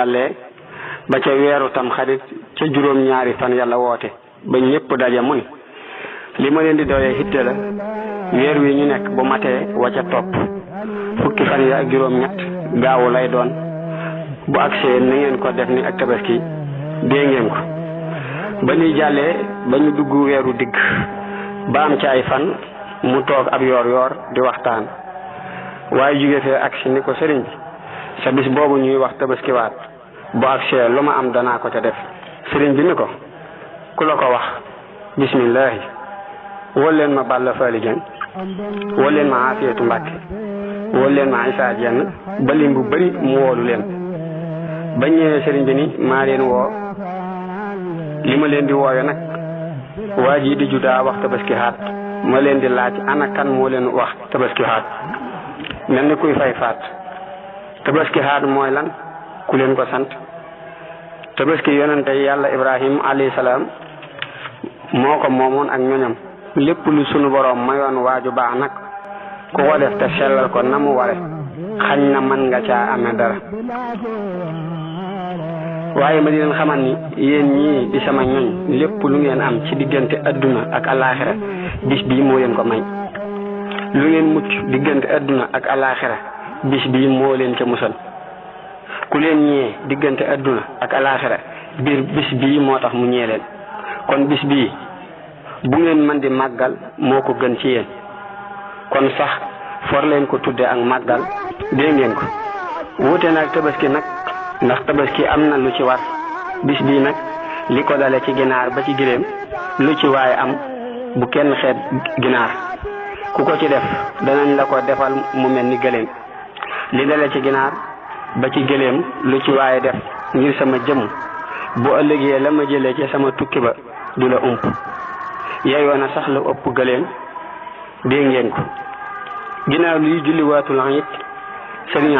jàllee ba ca weeru tam xarit ca juróom-ñaari fan yàlla woote ba ñépp daje mu ni li ma leen di doyee hitte la weer wi ñu nekk bu matee wa ca topp fukki fan yi ak juróom-ñett gaawu lay doon bu agsee na ngeen ko def ni ak tabaski dee ngeen ko ba ñuy jàllee ba ñu dugg weeru digg ba am ci ay fan mu toog ab yoor di waxtaan waaye jóge fee agsi ni ko sëriñ bi sa bis boobu ñuy wax tabaskiwaat bu agsee lu ma am danaa ko ca def sëriñ bi ni ko ku la ko wax bismillahi wol leen ma Balla Faali Jeng wol leen ma Afiyatu Mbàkke wol leen ma Isaa Jenn ba lim bu bari mu woolu leen ba ñëwee sëriñ bi ni maa leen woo li ma leen di woowe nag waa ji di judaa wax tabaski xaat ma leen di laaj ana kan moo leen wax tabaski xaat mel ni kuy fay faat tabaski xaat mooy lan ku leen ko sant tabaski yonente yàlla Ibrahim alayhi salaam moo ko moomoon ak ñoñam lépp lu sunu boroom mayoon waaju baax nag ku ko def te sellal ko na mu ware xañ na mën nga caa amee dara waaye ma di leen xamal ni yéen ñii di sama ñoñ lépp lu ngeen am ci diggante adduna ak alaaxira bis bii moo leen ko may lu ngeen mucc diggante adduna ak alaaxira bis bii moo leen ca musal ku leen ñee diggante adduna ak alaaxira bis bii moo tax mu ñee leen kon bis bii bu ngeen mën di màggal moo ko gën ci yéen kon sax for leen ko tudde ak màggal dégg ngeen ko wuute nag tabaski nag ndax tabaski am na lu ci war bis bii nag li ko dale ci ginaar ba ci giléem lu ci waaye am bu kenn xeet ginaar ku ko ci def danañ la ko defal mu mel ni gëléem li dale ci ginaar ba ci gëléem lu ci waaye def ngir sama jëmm bu ëllëgee la ma jëlee ci sama tukki ba du la ump yeyoo na sax la ëpp gëléem dégg ngeen ko ginnaaw luy julli waatul it sëriñ